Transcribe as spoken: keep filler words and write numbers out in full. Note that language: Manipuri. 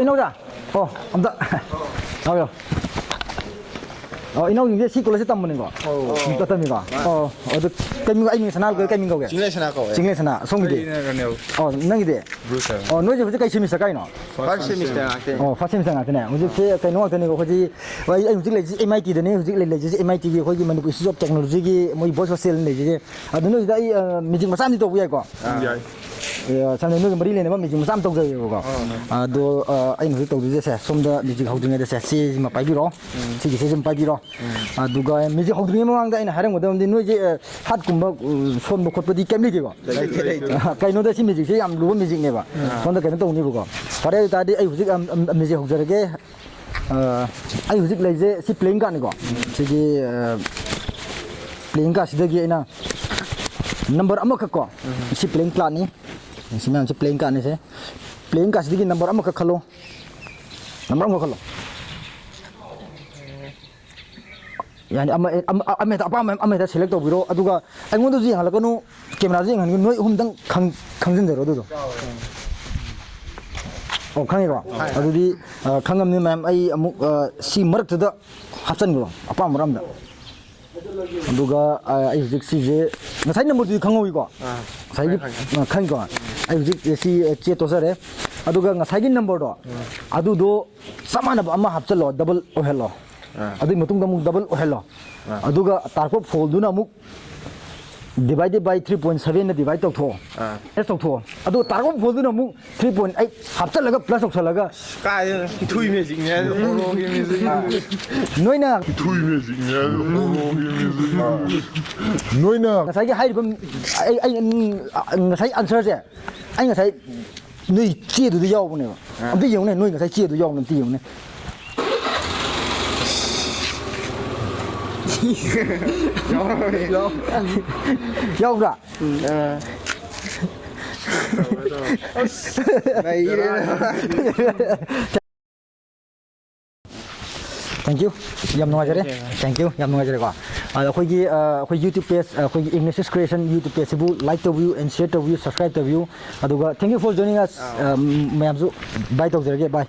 ꯏꯅꯧꯗ꯫ ꯑꯣ, ꯑꯝꯇ꯫ ꯂꯥꯎ, ꯂꯥꯎ꯫ ꯑꯣ, ꯏꯅꯧꯁꯤꯡꯁꯦ ꯁꯤ ꯀꯣꯂꯦꯖꯇ ꯇꯝꯕꯅꯤꯀꯣ? ꯑꯣ꯫ ꯇꯝꯃꯤꯀꯣ? ꯑꯣ, ꯑꯗꯨ ꯀꯩ ꯃꯤꯡ, ꯑꯩ ꯃꯤꯡ ꯁꯅꯥ ꯀꯩ ꯃꯤꯡ ꯀꯧꯒꯦ? ꯆꯤꯡꯂꯦꯟ ꯁꯅꯥ ꯀꯧꯋꯦ꯫ ꯆꯤꯡꯂꯦꯟ ꯁꯅꯥ꯫ ꯁꯣꯝꯒꯤꯗꯤ? ꯑꯩꯅ ꯔꯣꯅꯦꯜ꯫ ꯑꯣ, ꯅꯪꯒꯤꯗꯤ? ꯕ꯭ꯔꯨꯁ ꯍꯥꯏꯕ꯫ ꯑꯣ, ꯅꯣꯏꯁꯦ ꯍꯧꯖꯤꯛ ꯀꯩ semester ꯀꯥꯏꯅꯣ? First semester ꯉꯥꯛꯇꯅꯦ꯫ ꯑꯣ, first semester ꯉꯥꯛꯇꯅꯦ꯫ ꯍꯧꯖꯤꯛꯁꯦ ꯀꯩꯅꯣ ꯉꯥꯛꯇꯅꯦꯀꯣ, ꯑꯩꯈꯣꯏꯁꯤ, ꯑꯩ, ꯑꯩ ꯍꯧꯖꯤꯛ ꯂꯩꯔꯤꯁꯤ M I T ꯗꯅꯦ, ꯍꯧꯖꯤꯛ ꯂꯩ-, ꯂꯩꯖꯩꯁꯦ M I T ꯒꯤ ꯑꯩꯈꯣꯏꯒꯤ Manipur Institute of Technology ꯒꯤ ꯃꯣꯏ boys hostel ꯂꯩꯖꯩꯁꯦ꯫ ꯑꯗꯨ ꯅꯣꯏꯁꯤꯗ ꯑꯩ, ꯑ, meeting ꯃꯆꯥ ꯑꯃꯗꯤ ꯇꯧꯕ ꯌꯥꯏꯀꯣ? ꯌꯥꯏ꯫ ꯑꯦ, ꯁꯝꯅ ꯅꯣꯏꯒ ꯃꯔꯤ ꯂꯩꯅꯕ meeting ꯃꯆꯥ ꯑꯃ ꯇꯧꯖꯒꯦꯕꯀꯣ꯫ ꯑꯥ꯫ ꯑꯗꯣ, ꯑ, ꯑꯩꯅ ꯍꯧꯖꯤꯛ ꯇꯧꯗꯣꯏꯁꯦ ꯁꯦ, ꯁꯣꯝꯗ meeting ꯍꯧꯗ꯭ꯔꯤꯉꯩꯗ ꯁꯦ, ꯆꯦꯁꯤꯃ ꯄꯥꯏꯕꯤꯔꯣ꯫ ꯎꯝ꯫ ꯁꯤꯒꯤ ꯆꯦꯁꯤꯃ ꯄꯥꯏꯕꯤꯔꯣ꯫ ꯎꯝ꯫ ꯑꯗꯨꯒ meeting ꯍꯧꯗ꯭ꯔꯤꯉꯩ ꯃꯃꯥꯡꯗ ꯑꯩꯅ ꯍꯥꯏꯔꯝꯒꯗꯕꯗꯤ ꯅꯣꯏꯁꯦ, ꯑ, ꯍꯥꯠꯀꯨꯝꯕ, ꯎ, ꯁꯣꯟꯕ ꯈꯣꯠꯄꯗꯤ ꯀꯩꯝ ꯂꯩꯇꯦꯀꯣ? ꯂꯩꯇꯦ, ꯂꯩꯇꯦ꯫ ꯑ, ꯀꯩꯅꯣꯗ ꯁꯤ meeting ꯁꯦ ꯌꯥꯝ ꯂꯨꯕ meeting ꯅꯦꯕ꯫ ꯑꯥ꯫ ꯁꯣꯝꯗ ꯀꯩꯅꯣ ꯇꯧꯅꯤꯕꯀꯣ꯫ ꯐꯔꯦ, ꯑꯗꯨ ꯇꯥꯔꯗꯤ ꯑꯩ ꯍꯧꯖꯤꯛ, ꯑꯝ, ꯑꯝ, meeting ꯍꯧꯖꯔꯒꯦ꯫ ꯑ, ꯑꯩ ꯍꯧꯖꯤꯛ ꯂꯩꯖꯦ ꯁꯤ playing card ꯅꯤꯀꯣ꯫ ꯁꯤꯒꯤ, ꯑ, playing card ꯁꯤꯗꯒꯤ ꯑꯩꯅ number ꯑꯃꯈꯛ ꯀꯣ꯫ ꯁꯤ playing card ꯅꯤ꯫ ꯁꯤ ꯃꯌꯥꯝꯁꯦ playing card ꯅꯤꯁꯦ꯫ Playing card ꯁꯤꯗꯒꯤ number ꯑꯃꯈꯛ ꯈꯜꯂꯣ꯫ Number ꯑꯃꯈꯛ ꯈꯜꯂꯣ꯫ ꯌꯥꯅꯤ, ꯑꯃ, ꯑꯃ, ꯑꯃ ꯍꯦꯛꯇ, ꯑꯄꯥꯝꯕ ꯑꯃ ꯍꯦꯛꯇ select ꯇꯧꯕꯤꯔꯣ꯫ ꯑꯗꯨꯒ ꯑꯩꯉꯣꯟꯗꯁꯨ ꯌꯦꯡꯍꯜꯂꯛꯀꯅꯨ, camera ꯁꯨ ꯌꯦꯡꯍꯟꯒꯅꯨ, ꯅꯣꯏ ꯑꯍꯨꯝꯗꯪ ꯈꯪ-, ꯈꯪꯖꯤꯟꯖꯔꯣ ꯑꯗꯨꯗꯣ꯫ ꯑꯣ, ꯈꯪꯉꯤꯀꯣ? ꯑꯗꯨꯗꯤ, ꯑ, ꯈꯪꯉꯝꯅꯤ ꯃꯌꯥꯝ, ꯑꯩ ꯑꯃꯨꯛ, ꯑ, ꯁꯤ ꯃꯔꯛꯇꯨꯗ ꯍꯥꯞꯆꯤꯟꯈ꯭ꯔꯣ, ꯑꯄꯥꯝꯕ ꯑꯃꯗ꯫ ꯑꯗꯨꯒ, ꯑ, ꯑꯩ ꯍꯧꯖꯤꯛ ꯁꯤꯁꯦ, ꯉꯁꯥꯏ number ꯗꯨꯗꯤ ꯈꯪꯍꯧꯋꯤꯀꯣ? ꯑꯥ꯫ ꯉꯁꯥꯏꯒꯤ, ꯈꯪꯉꯦ, ꯈꯪꯉꯦ꯫ ꯑ, ꯈꯪꯉꯤꯀꯣ? ꯑꯩ ꯍꯧꯖꯤꯛ ꯁꯤ, ꯑ, ꯆꯦ ꯇꯣꯠꯆꯔꯦ꯫ ꯑꯗꯨꯒ ꯉꯁꯥꯏꯒꯤ number ꯗꯣ, ꯑꯥ꯫ ꯑꯗꯨꯗꯣ ꯆꯞ ꯃꯥꯟꯅꯕ ꯑꯃ ꯍꯥꯞꯆꯜꯂꯣ, double ꯑꯣꯏꯍꯜꯂꯣ꯫ ꯑꯥ꯫ ꯑꯗꯨꯒꯤ ꯃꯇꯨꯡꯗ ꯑꯃꯨꯛ double ꯑꯣꯏꯍꯜꯂꯣ꯫ ꯑꯥ꯫ ꯑꯗꯨꯒ ꯇꯥꯔꯛꯄ fold ꯗꯨꯅ ꯑꯃꯨꯛ divided by three point seven ꯅ divide ꯇꯧꯊꯣꯛꯑꯣ꯫ ꯑꯥ꯫ Plus ꯇꯧꯊꯣꯛꯑꯣ꯫ ꯑꯗꯨꯒ ꯇꯥꯔꯛꯄ fold ꯗꯨꯅ ꯑꯃꯨꯛ three point eight ꯍꯥꯞꯆꯜꯂꯒ plus ꯇꯧꯁꯜꯂꯒ꯫ ꯀꯥꯏꯗꯩꯅꯣ? ꯏꯊꯨꯏ magic ꯅꯦ ꯍꯥꯏꯗꯣ, ꯃꯣꯔꯣꯛꯀꯤ magic ꯅꯦ꯫ ꯅꯣꯏꯅ ꯏꯊꯨꯏ magic ꯅꯦ ꯍꯥꯏꯗꯣ, ꯃꯣꯔꯣꯛꯀꯤ magic ꯅꯦ꯫ ꯅꯣꯏꯅ ꯉꯁꯥꯏꯒꯤ ꯍꯥꯏꯔꯤꯕ, ꯑꯩ, ꯑꯩ, ꯎꯝ, ꯉꯁꯥꯏ answer ꯁꯦ ꯑꯩ ꯉꯁꯥꯏ ꯅꯣꯏ ꯆꯦꯗꯨꯗ ꯌꯥꯎꯕꯅꯦꯕ꯫ ꯑꯥ꯫ ꯑꯝꯇ ꯌꯦꯡꯉꯨꯅꯦ, ꯅꯣꯏ ꯉꯁꯥꯏ ꯆꯦꯗꯨ ꯌꯥꯎꯕꯅꯦ, ꯑꯝꯇ ꯌꯦꯡꯉꯨꯅꯦ꯫ ꯌꯥꯎꯔꯝꯃꯦ꯫ ꯌꯥꯎ-, ꯌꯥꯎꯕ꯭ꯔꯥ? ꯎꯝ, ꯑꯥ꯫ ꯅꯩꯔꯦ꯫ Thank you꯫ ꯌꯥꯝ ꯅꯨꯡꯉꯥꯏꯖꯔꯦ꯫ Thank you꯫ ꯌꯥꯝ ꯅꯨꯡꯉꯥꯏꯖꯔꯦꯀꯣ꯫ ꯑꯗ ꯑꯩꯈꯣꯏꯒꯤ ꯑ, ꯑꯩꯈꯣꯏ YouTube page, ꯑ, ꯑꯩꯈꯣꯏꯒꯤ Ignatius Creation YouTube page ꯁꯤꯕꯨ like ꯇꯧꯕꯤꯌꯨ, and share ꯇꯧꯕꯤꯌꯨ, subscribe ꯇꯧꯕꯤꯌꯨ꯫ ꯑꯗꯨꯒ thank you for joining us. ꯑ, ꯃꯌꯥꯝꯁꯨ bye ꯇꯧꯖꯔꯒꯦ, bye꯫